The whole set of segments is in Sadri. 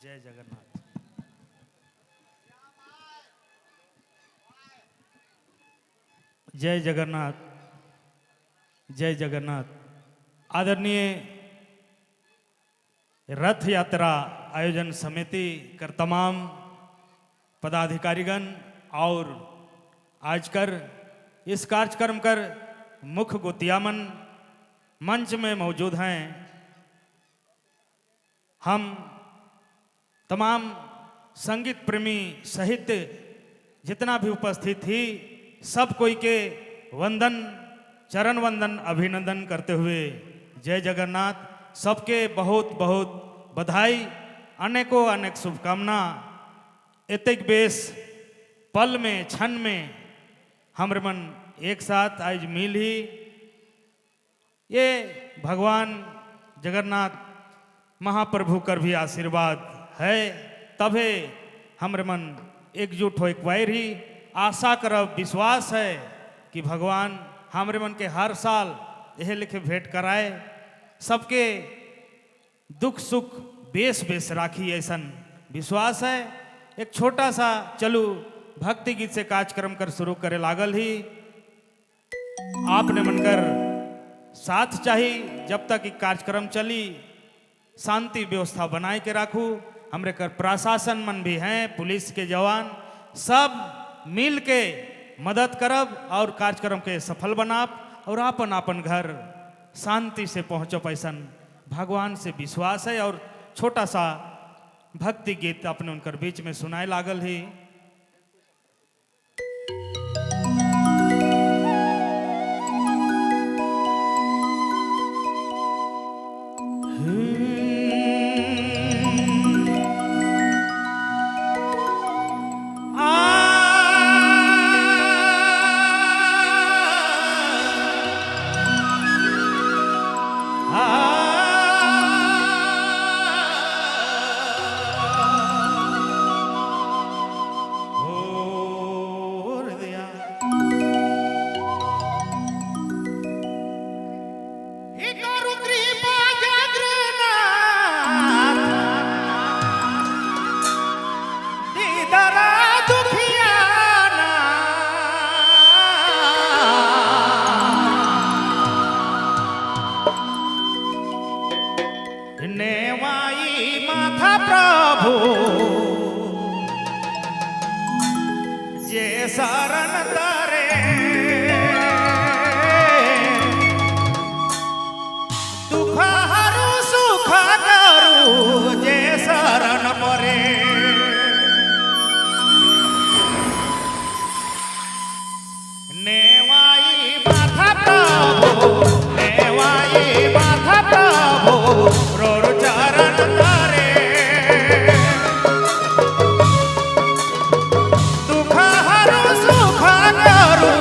जय जगन्नाथ। जय जगन्नाथ, जय जगन्नाथ। आदरणीय रथ यात्रा आयोजन समिति कर तमाम पदाधिकारीगण और आज कर इस कार्यक्रम कर मुख्य गोतियामन मंच में मौजूद हैं। हम तमाम संगीत प्रेमी सहित जितना भी उपस्थित थी सब कोई के वंदन, चरण वंदन, अभिनंदन करते हुए जय जगन्नाथ। सबके बहुत बहुत बधाई, अनेकों अनेक शुभकामना। एतेक बेस पल में क्षण में हमरे मन एक साथ आज मिल ही ये भगवान जगन्नाथ महाप्रभु कर भी आशीर्वाद है, तभे हमरे मन एकजुट हो एक वायर ही। आशा करब, विश्वास है कि भगवान हमरे मन के हर साल यह लिखे भेंट कराए, सबके दुख सुख बेस बेस राखी, ऐसन विश्वास है। एक छोटा सा चलू भक्ति गीत से कार्यक्रम कर शुरू करे लागल ही। आपने मनकर साथ चाहिए जब तक एक कार्यक्रम चली, शांति व्यवस्था बनाए के राखू। हमरे कर प्रशासन मन भी हैं, पुलिस के जवान सब मिल के मदद करब और कार्यक्रम के सफल बनाब और आपन आपन घर शांति से पहुँचो, पैसन भगवान से विश्वास है। और छोटा सा भक्ति गीत अपने उनकर बीच में सुनाए लागल ही। नेवाई माथा प्रभु जे शरण तरे, दुख हरू सुख करू जे शरण परे। नेवाई माथा प्रभु, नेवाई माथा प्रभु रोरु चरण तरे, दुख हरू सुख करू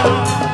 राम।